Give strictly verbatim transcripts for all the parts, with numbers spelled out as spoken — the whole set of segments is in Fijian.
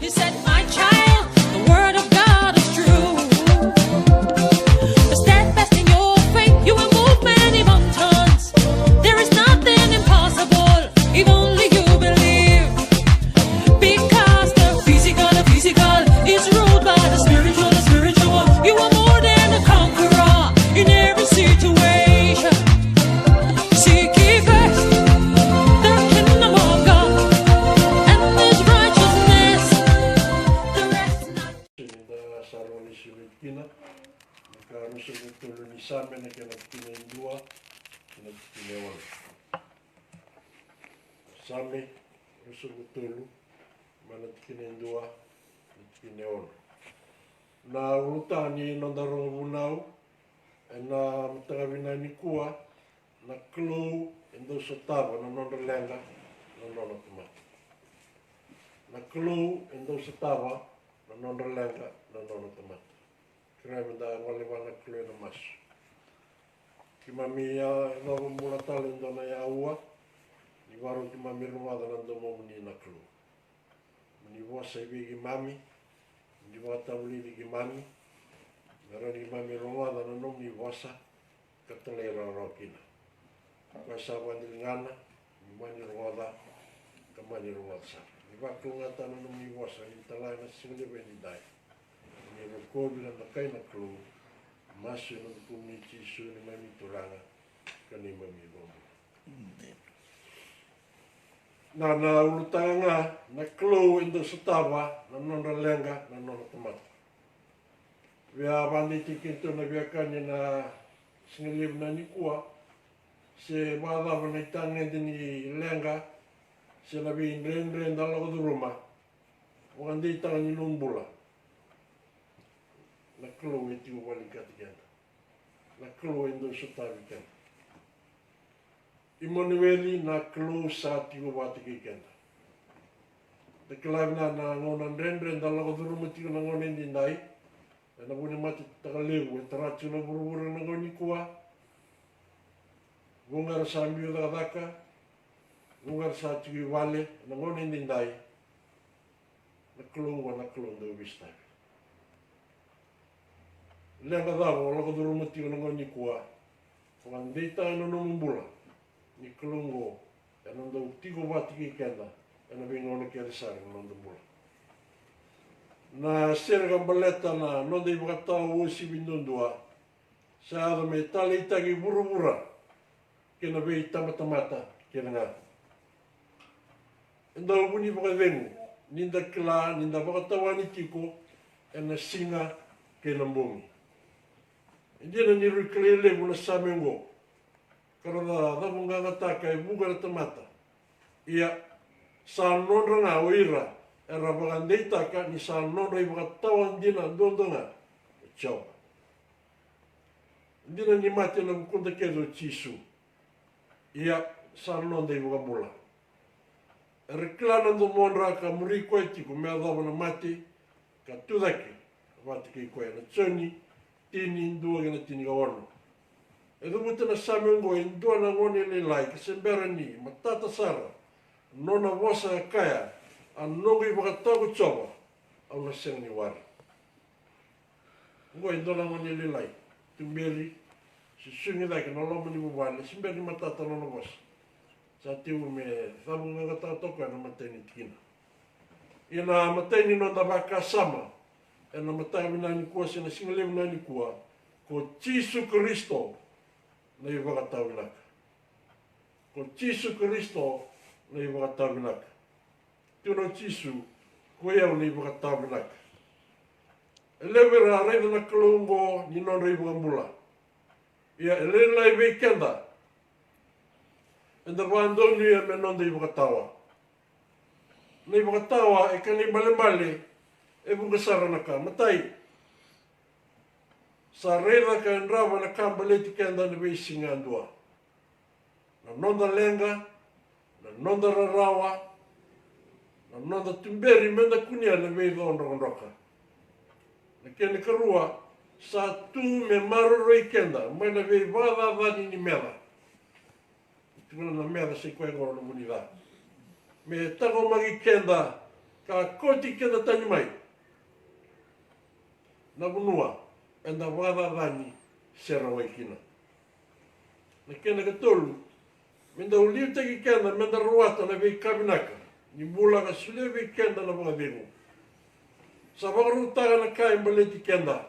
You said, "My child, the word of God is true. Be steadfast in your faith, you will move many mountains. There is nothing impossible if only you believe." Because the physical, the physical is ruled by the spiritual, the spiritual. You are more than a conqueror in every situation. Seek ye first the kingdom of God and his righteousness. The rest not. Ni da sa rogo lesu vei kina na ka ruasagavulu ka tolu ni Same, na kena tikina e dua kei na tikina e ono. Same ruasagavulu ka tolu, mai na tikina e dua na tikina e ono. Na ulutaga ni noda rogo vunau ena mataka vinaka nikua: Na Kalou e dau sotava na nodra leqa na nona tamata. Na Kalou e dau sotava na nodra leqa na nona tamata. Kerea meda gole vua na Kalou ena masu. Keimami a yacova bula tale e dua na aua ni vakarau keimami rogoca na domomuni na Kalou. Mo ni vosa vei keimami, mo ni vakatavulici keimami, me rawa ni keimami rogoca na nomuni vosa ka talairawarawa kina. Koya sa vakadiliga ni mani rogoca ka mani rogoca sara. Ni vakalougatataka na nomuni vosa ni tala ena siga levu edaidai. Ni rokovi na dokai na Kalou. Masu ena vukumuni Jisu, neimami Turaga ka neimami iVakabula. Na, na ulutaga ga: Na Kalou e dau sotava na nodra leqa na nona tamata. Via vakadeitaki keitou na veiwekani ena siga levu nikua, se vakacava na itagede ni leqa se na veidredre da lako curuma, vakadeitaka ni nomu bula, na Kalou e tiko voli kati keda. Na Kalou e dau sotavi keda. Imanueli, na Kalou sa tiko vata kei keda. Da kila vinaka na gauna dredre da lako curuma tiko na gauna edaidai, ena vuku ni matetaka levu e tara tiko na vuravura ena gauna nikua. Vuqa era sa biu cakacaka, vuqa era sa tiko i vale ena gauna edaidai. Na Kalou oqo na Kalou dau veisotavi. Leqa cava o lako curuma tiko na gauna nikua, vakadeitaka na nomu bula ni Kalou oqo ena dau tiko vata kei keda ena veigauna kece sara ni noda bula. Na sere ka baleta na noda ivakatawa uasivi duadua sa yaco me taleitaki vuravura kei na veitabatamata kece ga. E dau vu ni vakacegu ni da kila ni da vakatawani tiko ena siga kei na bogi. E dina ni rui kilai levu na Same oqo ka ra cavuqaqataka e vuqa na tamata, ia sa nodra ga o ira era vakadeitaka ni sa nodra ivakatawa dina duadua ga o Jiova. Dina ni mate ena vukuda kece o Jisu, ia sa noda iVakabula. Era kila na domodra ka muri koya tiko me yacova na mate ka tucake vata kei koya. Na Joni tini, dua kei na tinikaono. E cavuta na Same oqo e dua na gone lailai ka se bera ni matata sara na nona vosa, e kaya: A noqu ivakatawa ko Jiova, au na sega ni wari. Oqo e dua na gone lailai, tuberi, susugi cake na loma ni vuvale, se bera ni matata na nona vosa. Sa tekivu me cavuqaqataka toka ena imatai ni tikina. Ia na imatai ni noda vakasama ena mataka vinaka nikua se na siga levu nikua: Ko Jisu Karisito na ivakatawa vinaka. Ko Jisu Karisito na ivakatawa vinaka. Tukuna o Jisu: Ko i au na ivakatawa vinaka. E levu era raica na Kalou oqo ni nodra iVakabula. Ia e lailai vei keda eda vakadonuya me noda ivakatawa. Na ivakatawa e kena ibalebale e vuqa sara na ka. Matai, sa raica ka yadrava na ka baleti keda ena veisiga yadua. Na noda leqa, na noda rarawa, na noda tuberi meda kunea na veico drokadroka. Na kena ikarua, sa tu me maroroi keda mai na veivakacacani ni meca. Tukuna na meca sa i koya oqo na vu ni ca. Me taqomaki keda ka kauti keda tani mai na vanua eda vakacacani se rawai kina. Na kena ikatolu, me dau liutaki keda me da rawata na veika vinaka ni bula ka solia vei keda na vakacegu. Sa vakarautaka na ka e baleti keda.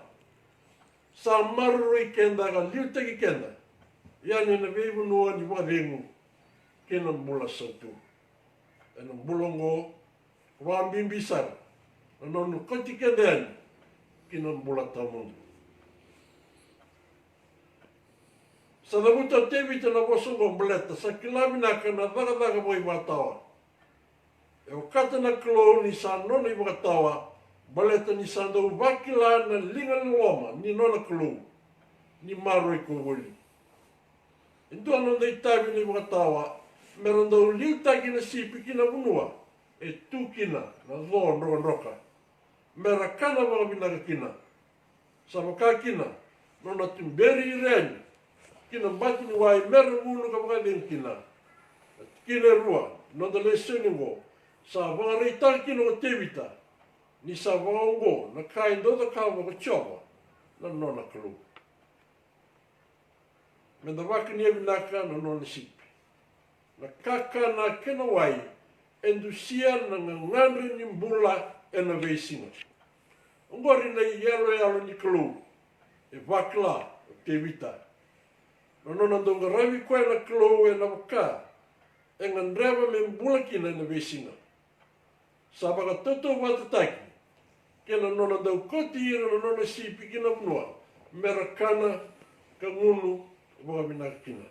Sa maroroi keda ka liutaki keda yani ena veivanua ni vakacegu kei na bula sautu. Ena bula oqo, vakabibi sara na nona kauti keda yani ki na bula tawamudu. Sa cavuta o Tevita na vosa oqo baleta sa kila vinaka na cakacaka vakaivakatawa. E okata na Kalou ni sa nona ivakatawa, baleta ni sa dau vakila na liga ni loloma ni nona Kalou ni maroroi koya voli. E dua na noda itavi na ivakatawa, me ra dau liutaki na sipi ki na vanua e tu kina na co drokadroka, me ra kana vakavinaka kina. Sa vaka kina na nona tuberi ira yani ki na bati ni wai me ra gunu ka vakacegu kina. Na tikina e rua ni noda lesoni oqo, sa vakaraitaka kina ko Tevita ni sa vakaoqo na ka e dau cakava ko Jiova na nona Kalou. Me da vakania vinaka na nona sipi. Na kakana kei na wai e dusia na gagadre ni bula ena veisiga. Oqori na iyaloyalo ni Kalou e vakila o Tevita. Na nona dau qaravi koya na Kalou ena vaka e gadreva me bula kina ena veisiga. Sa vakatautauvatataki kei na nona dau kauti ira na nona sipi ki na vanua me ra kana ka gunu vakavinaka kina.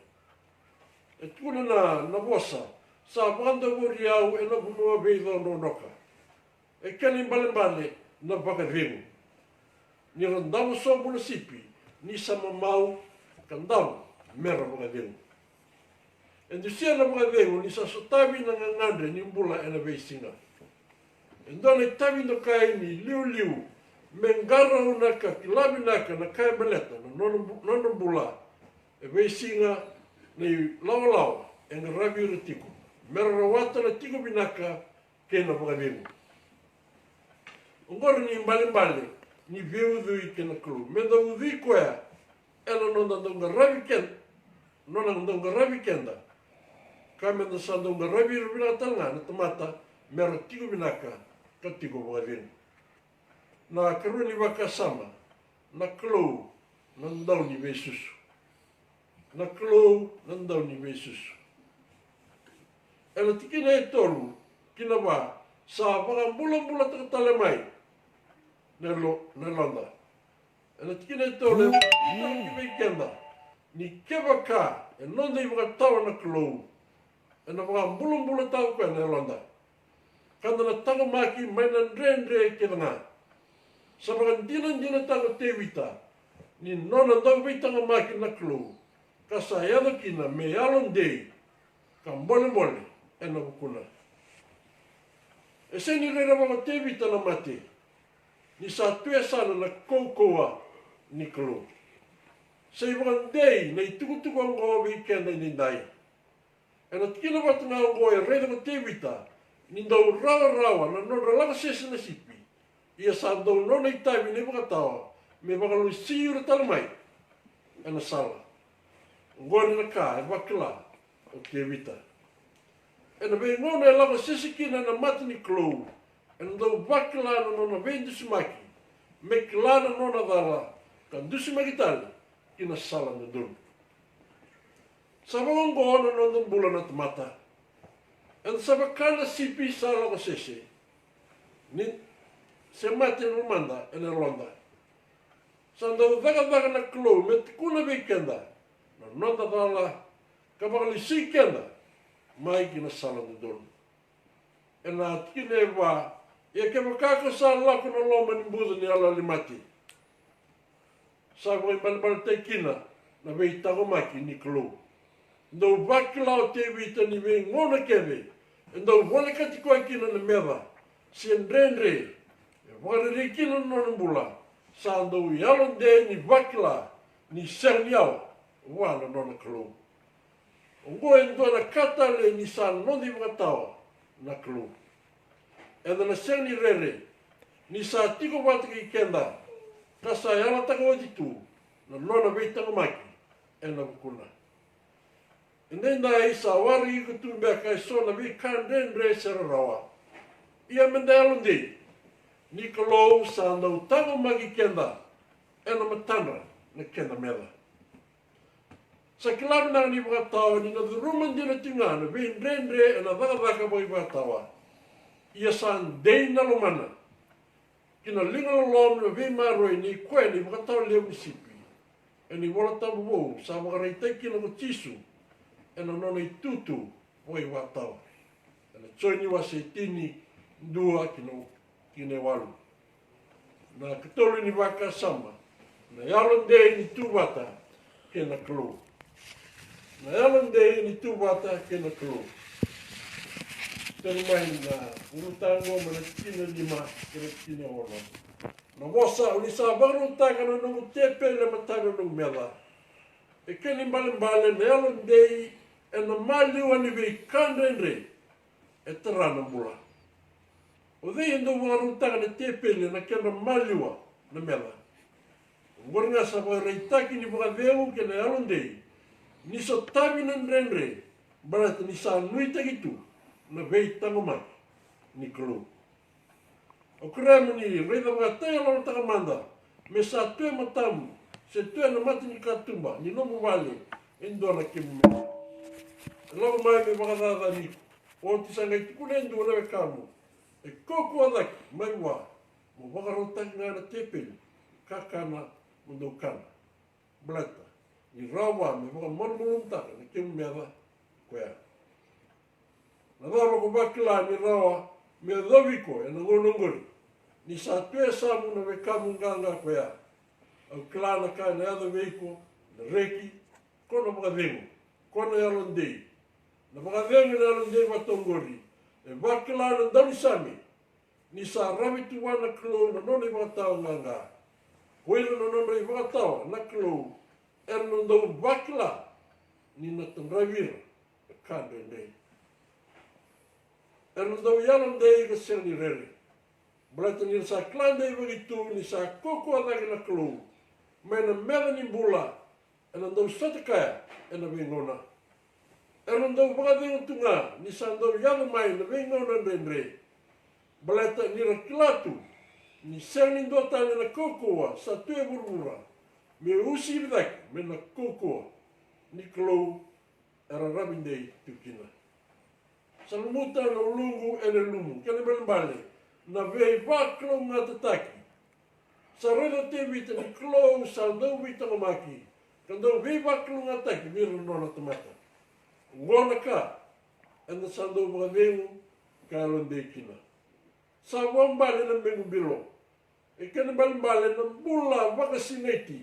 E tukuna na, na vosa, sa vakadavori au ena vanua veico drokadroka. E kena ibalebale na vakacegu. Ni ra davo sobu na sipi, ni sa mamau ka davo me ra vakacegu. E dusia na vakacegu ni sa sotavi na gagadre ni bula ena veisiga. E dua na itavi dokai ni liuliu me qarauna ka kila vinaka na ka e baleta na nodra bu-, nodra bula e veisiga, na ilawalawa e qaravi ira tiko me ra rawata na tiko vinaka kei na vakacegu. Oqori na ibalebale ni veiucui kei na Kalou, me da ucui koya ena noda dau qaravi keda, nona dau qaravi keda, ka me da sa dau qaravi ira vinaka tale ga na tamata me ra tiko vinaka ka tiko vakacegu. Na ikarua ni vakasama, na Kalou na dau ni veisusu. Na Kalou na dau ni veisusu. Ena tikina e tolu ki na va, sa vakabulabulataka tale mai na yalo-, na yaloda. Ena tikina e tolu e vakabulabulataki vei keda ni kevaka e noda ivakatawa na Kalou, ena vakabulabulataka o koya na yaloda ka da na taqomaki mai na dredre kece ga. Sa vakadinadinataka o Tevita ni nona dau veitaqomaki na Kalou, ka sa yaco kina me yalodei ka bolebole ena vukuna. E sega ni rerevaka o Tevita na mate, ni sa tu e yasana na kaukauwa ni Kalou. Sa ivakadei na itukutuku oqo vei keda edaidai. Ena tikina vata ga oqo e raica ko Tevita ni dau rawarawa na nodra lako sese na sipi, ia sa dau nona itavi na ivakatawa me vakalesui ira tale mai ena sala. Oqori na ka e vakila o Tevita. Ena veigauna e lako sese kina ena mata ni Kalou, ena dau vakila na nona veidusimaki me kila na nona cala ka dusimaki tale ki na sala dodonu. Sa vakaoqo na noda bula na tamata. Eda sa vaka na sipi sa lako sese, ni se mate na lomada ena yaloda. Sa dau cakacaka na Kalou me tukuna vei keda na noda cala ka vakalesui keda mai ki na sala dodonu. Ena tikina e va, ia kevaka ko sa lako ena loma ni buca ni yaloyalo ni mate. Sa vakaibalebaletaki kina na veitaqomaki ni Kalou. Dau vakila o Tevita ni veigauna kece e dau volekati koya kina na meca se dredre e vakarerei kina na nona bula, sa dau yalodei ni vakila ni sega ni yawa vua na nona Kalou. Oqo e dua na ka tale ni sa noda ivakatawa na Kalou. Eda na sega ni rere ni sa tiko vata kei keda, ka sa yalataka oti tu na nona veitaqomaki ena vukuna. Edaidai sa waraki iko tu beka eso na veika dredre se rarawa. Ia meda yalodei ni Kalou sa dau taqomaki keda ena matadra na keda meca. Sa kila vinaka na iVakatawa ni na curuma dina tiko ga na veidredre ena cakacaka vakaivakatawa. Ia sa dei na lomana ki na liga loloma na veimaroroi nei koya na iVakatawa levu ni sipi. Ena iVola Tabu Vou sa vakaraitaki kina ko Jisu ena nona itutu vakaivakatawa. Ena Joni wase tini, dua ki na, ki na walu. Na ikatolu ni vakasama, na yalodei ni tu vata kei na Kalou. Na yalodei ni tu vata kei na Kalou. Tani mai na ulutaga mai na tikina lima kei na tikina ono. Na vosa: O ni sa vakarautaka na noqu tepeli e matana na noqu meca. E kena ibalebale na yalodei ena maliwa ni veika dredre e tara na bula. O cei e dau vakarautaka na tepeli ena kedra maliwa na meca? Oqori ga sa vakaraitaki ni vakacegu kei na yalodei ni sotavi na dredre, baleta ni sa nuitaki tu na veitaqomaki ni Kalou. Au kerea mo ni raica vakatayaloyalotaka mada me sa tu e matamu se tu ena mata ni katuba ni nomu vale e dua na kemu meca. E lako mai me vakacacani iko, oti sa qai tukuna e dua na wekamu e kaukauwa cake mai vua, mo vakarautaki ga na tepeli, kakana mo dau kana. Baleta ni rawa vua me vakamalumalumutaka na kemu meca koya. Na cava ko vakila ni rawa me yacovi iko ena gauna oqori? Ni sa tu e yasamu na wekamu qaqa koya. Au kila na ka ena yaco vei iko: na reki, ko na vakacegu, ko na yalodei. Na vakacegu ena yalodei vata oqori e vakila na daunisame ni sa ravi tu vua na Kalou na nona ivakatawa qaqa. Ko ira na nodra ivakatawa na Kalou era na dau vakila ni na tadravi ira na ka dredre. Era na dau yalodei ka sega ni rere, baleta ni ra sa kila deivaki tu ni sa kaukauwa cake na Kalou mai na meca ni bula ena dau sota kaya ena veigauna. Era na dau vakacegu tu ga ni sa dau yaco mai na veigauna dredre, baleta ni ra kila tu ni sega ni dua tale na kaukauwa sa tu e vuravura me uasivi cake mai na kaukauwa ni Kalou era ravi dei tu kina. Sa lumuta na uluqu ena ilumu. Kena ibalebale na veivakalougatataki. Sa raica o Tevita ni Kalou sa dau veitaqomaki ka dau veivakalougatataki vei ira na nona tamata. Oqo na ka eda sa dau vakacegu ka yalodei kina. Sa vuabale na mequ bilo. E kena ibalebale na bula vakasinaiti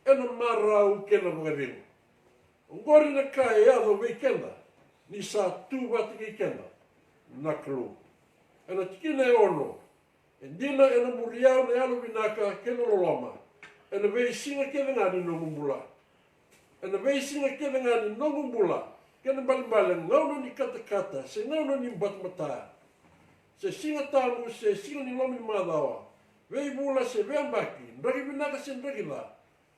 ena marau kei na vakacegu. Oqori na ka e yaco vei keda ni sa tu vata kei keda na Kalou. Ena tikina e ono: E dina ena muri au na yalovinaka kei na loloma ena veisiga kece ga ni noqu bula. Ena veisiga kece ga ni noqu bula, kena ibalebale gauna ni katakata se gauna ni batabata, se Siga Tabu se siga ni loma ni macawa, veivula se veiyabaki, draki vinaka se draki ca,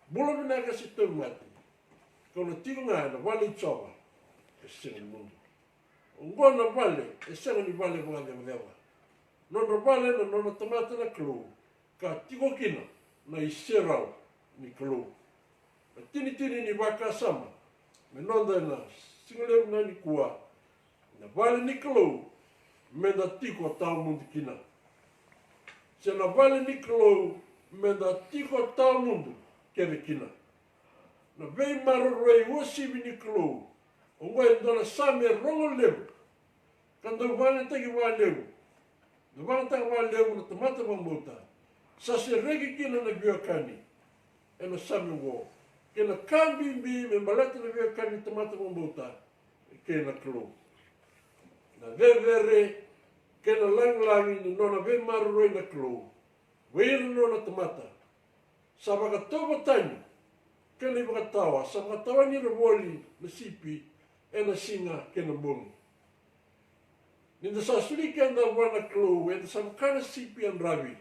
bula vinaka se tauvimate, kau na tiko ga ena vale i Jiova e sega ni mudu. Oqo na vale e sega ni vale vakacevaceva. Nodra vale na nona tamata na Kalou, ka tiko kina na iserau ni Kalou. Na itinitini ni vakasama me noda ena siga levu nikua: Na vale ni Kalou meda tiko tawamudu kina. Se na vale ni Kalou meda tiko tawamudu kece kina. Na veimaroroi uasivi ni Kalou. Oqo e dua na same rogo levu ka dau vakayagataki vakalevu, dau vakayagataka vakalevu na tamata vakabauta. Sa sereki kina na veiwekani ena same oqo, kei na ka bibi me baleta na veiwekani ni tamata vakabauta kei na Kalou. Na cecere kei na lagilagi ni nona veimaroroi na Kalou vei ira na nona tamata. Sa vakatauvatani kei na ivakatawa, sa vakatawani ira voli na sipi ena siga kei na bogi. Ni da sa soli keda vua na Kalou, eda sa vaka na sipi yadravi.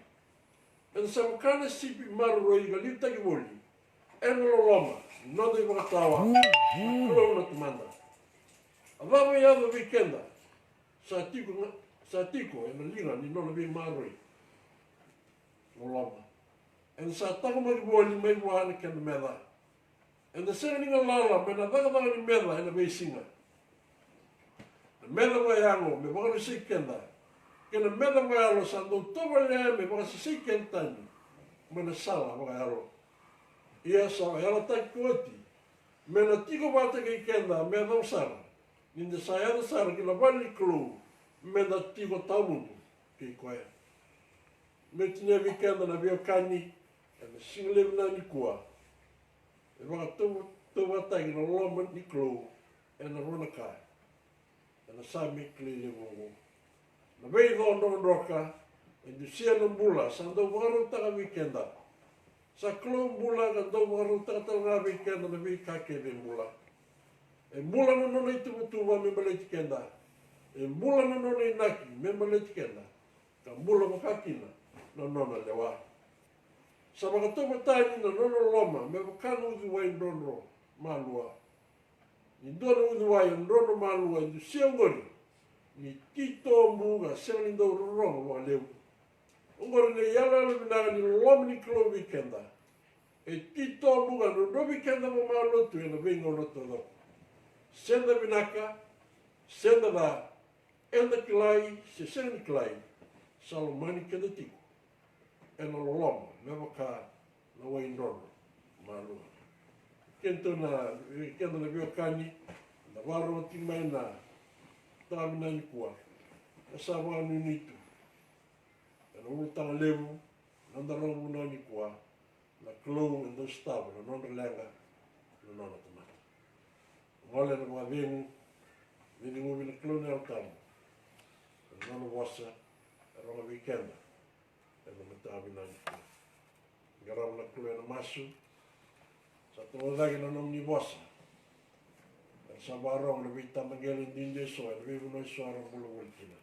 Eda sa vaka na sipi maroroi ka liutaki voli ena loloma ni noda ivakatawa na Kalou na Tamada. A cava e yaco vei keda sa tiko ga, sa tiko ena liga ni nona veimaroroi? Loloma. Eda sa taqomaki voli mai vua na kena meca. Eda sega ni galala mai na cakacaka ni meca ena veisiga. Na meca vakayago me vakarusai keda, kei na meca vakayalo sa dau tovolea me vakasesei keda tani mai na sala vakayalo. Ia sa yalataki oti me na tiko vata kei keda me yacova sara ni da sa yaco sara ki na vale ni Kalou, me da tiko tawamudu kei koya. Meu tinia vei keda na veiwekani ena siga levu nikua, e vakatauvataki na loma ni Kalou ena rua na ka. Ena Same kilai levu oqo, na veico drokadroka e dusia na bula sa dau vakarautaka vei keda. Sa Kalou bula ka dau vakarautaka tale ga vei keda na veika kece e bula. E bula na nona ituvatuva me baleti keda. E bula na nona inaki me baleti keda. Ka bula vaka kina na nona lewa. Sa vakatauvatani na nona loma me vaka na uciwai drodro malua. Ni dua na uciwai e drodro malua e dusia oqori ni titobu ka sega ni dau rorogo vakalevu. Oqori na iyaloyalo vinaka ni loloma ni Kalou vei keda. E titobu ka drodrovi keda vakamalua tu ena veigauna taucoko. Se da vinaka, se da ca, eda kilai se sega ni kilai, sa lomani keda tiko ena loloma me vaka na wai drodro malua. Keda na, keda na veiwekani, na vakarorogo tiko mai na mataka vinaka nikua, e sa vakanuinui tu ena ulutaga levu na noda rogo vinaka nikua. Na Kalou e dau sotava na nodra leqa na nona tamata. Gole ena vakacegu, veiceguvi na Kalou na Yalo Tabu ena nona vosa e rogo vei keda ena mataka vinaka nikua. Qarava na Kalou ena masu. Sa tovo cake na nomuni vosa. Era sa vakarogo na veitabaqele duidui eso ena veivanua eso era bula voli kina.